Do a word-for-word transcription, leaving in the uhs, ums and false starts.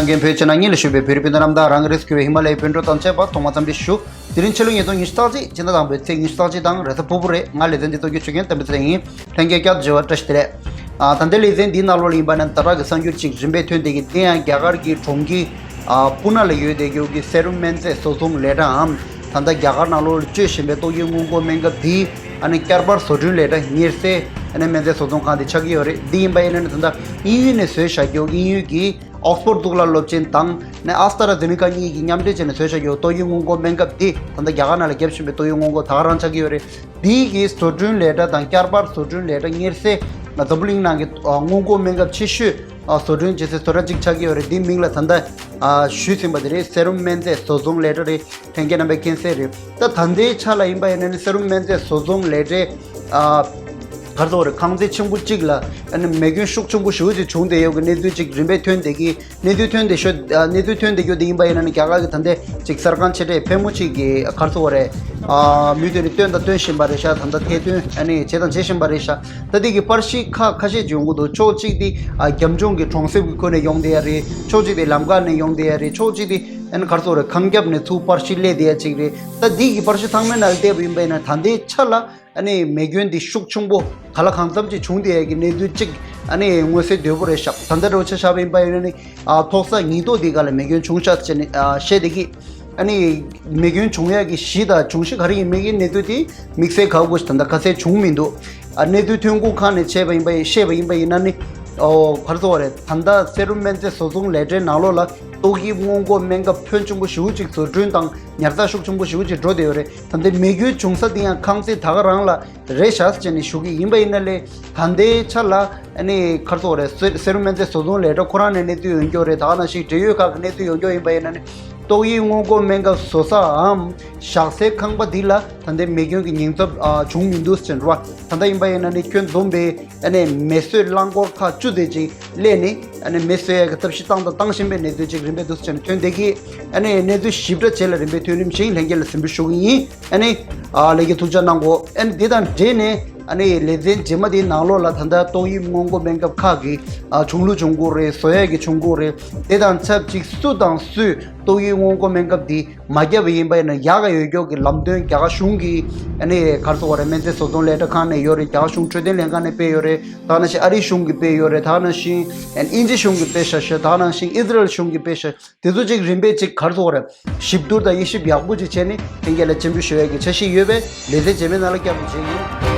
རྒན་བོད་ཕྱི་ནང་གཉིས་ལ་བཞུགས་པའི་བོད་རིགས་སྤུན་ཟླ་རྣམས་དང་། རང་གི་རིགས་སུ་གྱུར་པའི་ཧི་མ་ལ་ཡའི་སྤུན་གྲོགས་དང་བཅས་པ་ཐོག་མ་འཚམས་འདྲི་ཞུ། དེ་རིང་ཕྱི་ལོ་ཉིས་སྟོང་ཉི་ཤུ་རྩ་གཅིག་སྤྱི་ཟླ་དང་པོའི་ཚེས་ཉི་ཤུ་རྩ་གཅིག་དང་རེས་གཟའ་ཕུར་བུ་རེད། ང་ལེ་ཚན་འདི་གཙོ་སྐྱོང་བྱེད་མཁན་གཏམ་པ་ཚེ་རིང་ཡིན། ལྷན་རྒྱས་བསྐྱར་དུ་མཇལ་བར་བཀྲ་ཤིས་བདེ་ལེགས། ཨ། ད་ལྟའི་ལེ་ཚན་འདིའི་ནང་ལོགས་ལ་ཡིན་པ་ན་ད་རག་གི་གསར་འགྱུར་གཅིག་རིམ་པས་ཐོན་བསྡད་ཀྱི་དེ་ཡང་རྒྱ་གར་གྱི་གྲོང་ཁྱེར་ཨ། པུ་ན་ལ་ཡོད་བསྡད་རྒྱུ་གི་སེ་རུམ་སྨན་རྫས་བཟོ་ཚོང་ལས་གྲྭའམ། ད་ལྟ་རྒྱ་གར་ནང་ལོགས་ལ་སྤྱོད་བཞིན་པའི་ཏོག་དབྱིབས་སྔོན་འགོག་སྨན་ཁབ་འདི་ཨ་ནི་བསྐྱར་པར་བཟོ་སྐྲུན་ལས་གྲྭ་གཉེར་སའི་ཨ་ནི་སྨན་རྫས་བཟོ་ཚོང་ཁང་དེ་ཆགས་ཀྱི་ཡོད་རེད། འདི་ཡིན་པ་ཡིན་ན་ནི་ད་ལྟ་དབྱིན་ཡུལ་ནས་བཟོས་བཞག་རྒྱུ། དབྱིན་ཡུལ་གྱི་ཨོག་སི་ཕོར་གཙུག་ལག་སློབ་ཆེན་དང་ནི་ཨ་སི་ཏྲ་ཛེ་ནི་ཀ་གཉིས་ཀྱིས་མཉམ་འབྲེལ་བྱས་ནས་བཟོས་བཞག་རྒྱུ་ཏོག་དབྱིབས་སྔོན་འགོག་སྨན་ཁབ་འདི་ད་ལྟ་རྒྱ་གར་ནང་ལ་བརྒྱབ་བཞིན་པའི་ཏོག་དབྱིབས་སྔོན་འགོག་ད་ག་རང་ཆགས་ཀྱི་ཡོད་རེད། འདི་གི་བཟོ་སྐྲུན་ལས་གྲྭ་དང་བསྐྱར་པར་བཟོ་སྐྲུན་ལས་གྲྭ་གཉེར་སའི་འཛམ་བུ་གླིང་ནང་གི་ཨ་སྔོན་འགོག་སྨན་ཁབ་ཆེ་ཤོས་ཨ་བཟོ་སྐྲུན་བྱེད་སའི་བཟོ་གྲྭ་གཅིག་ཆགས་ཀྱི་ཡོད་རེད། འདིའི་མིང་ལ་ད་ལྟ་ཨ་ཞུས་ཟིན་པ་དེ་རེད། སེ་རུམ་སྨན་རྫས་བཟོ་ཚོང་ལས་གྲྭ་རེད། ལྷན་རྒྱས་རྣམ་པས་མཁྱེན་གསལ་རེད། ད་ད་ལྟའི་ཆ་ལ་ཡིན་པ་ཡིན་ན་ནི་སེ་རུམ་སྨན་རྫས་བཟོ་ཚོང་ལས་གྲྭའི་ཨ་ག་རེ་ཟེར་དགོས་རེད། ཁང་ཚན་ཆེན་པོ་གཅིག་ལ་ཨ་ནི་མེ་སྐྱོན་ཤུགས་ཆེན་པོ་ཞེ་པོ་ཅིག་བྱུང་བསྡད་ཡོད་ཀྱི་གནས་ཚུལ་ཅིག་རིམ་པས་ཐོན་བསྡད་ཀྱི། གནས་ཚུལ་ཐོན་བསྡད་ཤོ་ཨ་གནས་ཚུལ་ཐོན་བསྡད་རྒྱུ་དེ་ཡིན་པ་ཡིན་ན་ནི་རྒྱ་གར་གྱི་ད་ལྟའི་ཅིག་གསར་ཁང་ཆེ་གྲས་ཕལ་མོ་ཆེ་གིས་ག་རེ་ཟེར་དགོས་རེད། ཨ་མུ་མཐུད་ནས་སྟོན་དང་སྟོན་བཞིན་པ་རེད་ཤག་ད་ལྟ་ཐད་སྟོན་ཨ་ནི་བྱས་དང་བྱེད་བཞིན་པ་རེད་ཤག་ད་འདི་གི་པར་ཤིང་ཁག་ཁ་ཤས་ཅིག་ཡོང་གི་འདུག་ཕྱོགས་གཅིག་དེ་ཨ་རྒྱབ་ལྗོངས་ཀྱི་གྲོང་གསེབ་ཀྱི་ཁུལ་ནས་ཡོང་བསྡད་ཡ་རེད། ཕྱོགས་གཅིག་དེ་ལམ་ཁ་ནས་ཡོང་བསྡད་ཡ་རེད། ཕྱོགས་གཅིག་དེ་ཨ་ནི་ག་རེ་ཟེར་དགོས་རེད། ཁང་རྒྱབ་ནས་ཚུར་པར་ཤིང་སླེབས་བསྡད་ཡ་ཅིག་རེད། ད་འདི་གི་པར་ཤིང་ཚང་མའི་ནང་ལ་བལྟས་པ་ཡིན་པ་ཡིན་ན་ད་ལྟའི་ཆ་ལ་ཨ་ནི་མེ་སྐྱོན་འདི་ཤུགས་ཆུང་པོ་ག་ལ་གང་འཚམ་ཅིག་བྱུང་བསྡད་ཡ་གི་གནས་ཚུལ་ཅིག་ཨ་ནི་མངོན་གསལ་དོད་པོ་རེད་ཤག་ད་ལྟ་འདྲ་བོ་ཆ་བཞག་པ་ཡིན་པ་ཡིན་ན་ནི་ཨ་ཐོག་ས་ཉིས་ཐོག་འདི་ག་ལ་མེ་སྐྱོན་བྱུང་ཤག་ཟེར་ནས་ཨ་བཤད་བསྡད་ཀྱི། ཨ་ནི་མེ་སྐྱོན་བྱུང་ཡ་གི་གཞི་དང་འབྱུང་གཞི་ག་རེ་ཡིན་མིན་གྱི་གནས་ཚུལ་དེ་དམིགས་བསལ་ག་དགོས་ཤིག་ད་ལྟ་ག་ཚད་བྱུང་མི་འདུག་ཨ་གནས་ཚུལ་ཐོན་ཁུངས་ཁག་ནས་བྱས་པ་ཡིན་པ་ཡིན་བཤད་པ་ཡིན་པ་ཡིན་ན་ནི་ཨོ་ག་རེ་ཟེར་དགོས་རེད། ད་ལྟ་སེ་རུམ་སྨན་རྫས་བཟོ་ཚོང་ལས་གྲྭའི་ནང་ལོགས་ལ་ཏོག་དབྱིབས་སྔོན་འགོག་སྨན་ཁབ་ཕོན་ཆེན་པོ་ཞེ་པོ་ཅིག་བཟོ་སྐྲུན་དང་ཉར་ཚགས་ཤུགས་ཆེན་པོ་ཞེ་པོ་ཅིག་འགྲོ་བསྡད་ཡོད་རེད། ད་ལྟའི་མེ་སྐྱོན་བྱུང་ས་དེ་ཡང་ཁང་ཚན་ད་ག་རང་ལ་རེད་ཤག་ཟེར་ནས་ཞུ་གི་ཡིན་པ་ཡིན་ན་ལས་ད་ལྟའི་ཆ་ལ་ཨ་ནི་ག་རེ་ཟེར་དགོས་རེད། སེ་སེ་རུམ་སྨན་རྫས་བཟོ་ཚོང་ལས་གྲྭ་ཁོ་རང་ནས་གནས་ཚུལ་ཡོང་རྒྱུ་རེད། ད་ག་ནང་བཞིན་འབྲེལ་ཡོད་ཁག་གི་གནས་ཚུལ་ཡོང་རྒྱུ་ཡིན་པ་ཡིན་ན་ནི་ཏོག་དབྱིབས་སྔོན་འགོག་སྨན་ཁབ་བཟོ་སའམ་བཞག་སའི་ཁང་པ་འདི་ལ་ད་ལྟའི་མེ་སྐྱོན་གྱི་ཉེན་ཚབས་ཨ་བྱུང་མི་འདུག་ཟེར་བ། ད་ལྟ་ཡིན་པ་ཡིན་ན་ནི་ཁྱོན་བསྡོམས་པའི་ཨ་ནི་མེ་གསོད་རླངས་འཁོར་ཁག་བཅུ་དེ་ཅིག་སླེབས་ནས་ཨ་ནི་མེ་གསོད་ཡ་གི་ཐབས་ཤེས་བཏང་དང་བཏང་བཞིན་པའི་གནས་ཚུལ་ཅིག་རིམ་པས་འདུག་ཟེར་ནས་ཐོན་བསྡད་ཀྱི། ཨ་ནི་གནས་ཚུལ་ཞིབ་ཕྲ་བྱས་ལ་རིམ་པས་ཐོན་རིམ་བཞིན་ལྷན་རྒྱས་ལ་གཟིགས་འབུལ་ཞུ་གི་ཡིན། ཨ་ནི་ཨ་ལྷན་རྒྱས་ཐུགས་ཅག་གནང་གོ་ཨ་ནི་དེ་དང་འབྲེལ་ནས་ཨ་ནི་ལེ་ཚན་རྗེས་མ་དེའི་ནང་ལོགས་ལ་ད་ལྟ་ཏོག་དབྱིབས་སྔོན་འགོག་སྨན་ཁབ་ཁག་གི་ཨ་བྱུང་ལུགས་བྱུང་ཁུངས་རེད། བཟོ་ཡས་ཀྱི་བྱུང་ཁུངས་རེད། དེ་དང་ཆབས་ཅིག་སུ་དང་སུས་ཏོག་དབྱིབས་སྔོན་འགོག་སྨན་ཁབ་འདི་མ་བརྒྱབ་པ་ཡིན་པ་ཡིན་ན་ཡག་ག་ཡོད་མཁན་གྱི་ལམ་སྟོན་རྒྱ་གར་གཞུང་གི་ཨ་ནི་ག་རེ་ཟེར་དགོས་རེད། སྨན་རྫས་བཟོ་ཚོང་ལས་གྲྭ་ཁང་ནས་ཡོད་རེད། རྒྱ་གར་གཞུང་འཕྲོད་བསྟེན་ལྷན་ཁང་ནས་སྤེལ་ཡོད་རེད། ད་ག་ནང་བཞིན་ཨ་རིའི་གཞུང་གིས་སྤེལ་ཡོད་རེད། ད་ག་ནང་བཞིན་དབྱིན་ཇི་གཞུང་གིས་སྤེལ་ཤག་ཤག་ད་ག་ནང་བཞིན་ཨི་ཟི་རལ་གཞུང་གིས་སྤེལ་ཤག་དེ་ཚོ་ཅིག་རིམ་པས་ཅིག་ག་རེ་ཟེར་དགོས་རེད། ཞིབ་བསྡུར་དང་དབྱེ་ཞིབ་ཡག་པོ་ཅིག་བྱས་ནས་ལྷན་རྒྱས་ལ་སྤྱན་འབུལ་ཞུ་ཡས་ཀྱི་འཆར་གཞི་ཡོད་པས་ལེ་ཚན་རྗེས་མའི་ནང་ལ་བསྐྱར་དུ་མཇལ་ཡིན།